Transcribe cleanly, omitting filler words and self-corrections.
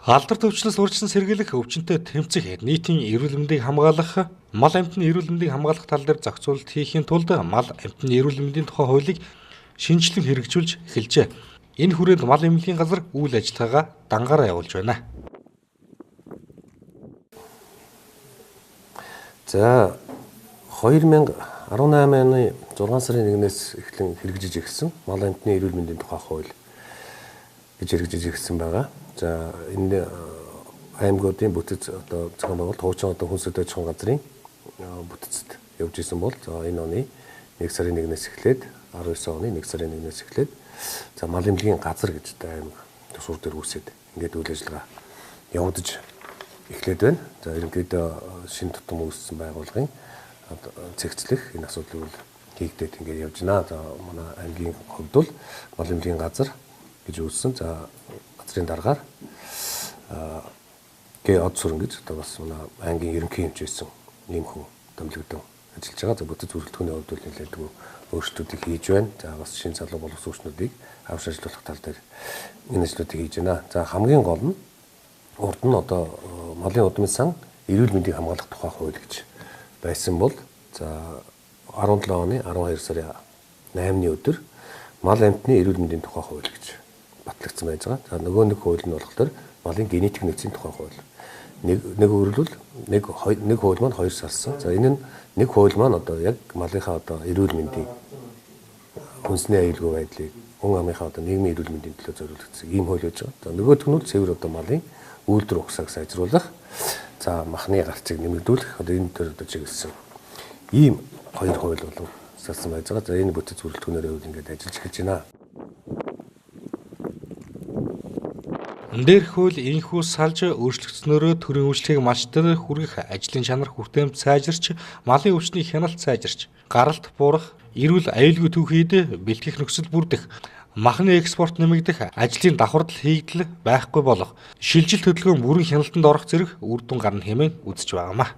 Алдар төвчлөөс урьдчилан сэргийлэх, өвчнөд тэмцэх, нийтийн эрүүл мэндийг хамгаалах, мал амьтны эрүүл мэндийг хамгаалах тал дээр зохицуулалт хийхийн тулд мал амьтны эрүүл мэндийн тухай хуулийг шинэчлэн хэрэгжүүлж эхэлжээ. Энэ хүрээнд мал эмнэлгийн газар үйл ажиллагаагаа дангаараа явуулж байна. За 2018 оны 6 сарын 1-ээс эхлэн хэрэгжиж эхэлсэн мал амьтны эрүүл мэндийн тухай хууль гэж хэрэгжиж эхэлсэн байгаа. За энэ аймагуудын бүтэц одоо зохион байгуулалт хуучин одоо хүнс өдөө аж ахуйн газрын бүтцэд явж исэн бол за энэ оны 1 сарын 1-ээс эхлээд 19 оны 1 сарын 1-ээс эхлээд за мал эмнэлгийн газар гэж одоо аймаг төсвөр дээр үүсээд ингээд үйл ажиллагаа явагдаж эхлээд байна. За ерөнхийдөө шинэ тутам үүссэн байгууллагын цэгцлэх энэ асуудлыг бол хийгдээд ингээд явж байна. За манай аймгийн хувьд бол мал эмнэлгийн газар гэж үүссэн. За газрын даргаар Г од сүрэн гэж одоо бас манай аймгийн ерөнхий эмч байсан ийм хүн томилогдсон ажиллаж байгаа. За бүтэц бүрэлдэхүүний хувьд бол нэлээдгүй өөрчлөлтүүдийг хийж байна. За бас шинэ залуу боловсруучнуудыг авч ажиллуулах тал дээр энэ ажлуудыг хийж байна. За хамгийн гол нь урд нь одоо малын удмын сан эрүүл мэндийг хамгаалах тухай хууль гэж байсан бол за 17 оны 12 сарын 8-ны өдөр мал амьтны эрүүл мэндийн тухай хууль гэж батлагдсан байж байгаа. За нөгөө нэг хууль нь болохоор малын генетик нөөцийн тухай хууль. Нэг өөрөлдөл нэг хууль маань хоёр салсан. За энэ нь нэг хууль маань одоо яг малынхаа одоо эрүүл мэндийг хүнсний аюулгүй байдлыг хүн амынхаа одоо нийгмийн эрүүл мэндийн төлөө зориулагдсан ийм хууль байж байгаа. За нөгөөх нь цэвэр одоо малын үйлдвэр угсааг сайжруулах, за махны гарцыг нэмэгдүүлэх одоо энэ төр одоо чиглэсэн ийм хоёр хууль болон салсан байж байгаа. За энэ бүтэц бүрэлдэхүүнээр үйл ингээд ажиллаж эхэлж байна. Дээрх хууль энэхүү салж өөрчлөгдснөөрөө төрийн үйлчлэгийг малчдад хүргэх ажлын чанар хүртээмж сайжирч, малын өвчний хяналт сайжирч, гаралт буурах, эрүүл аюулгүй түүхийд бэлтгэх нөхцөл бүрдэх, махны экспорт нэмэгдэх, ажлын давхардал хийгдэл байхгүй болох, шилжилт хөдөлгөөн бүрэн хяналтанд орох зэрэг үр дүн гарна хэмээн үзэж байгаамаа.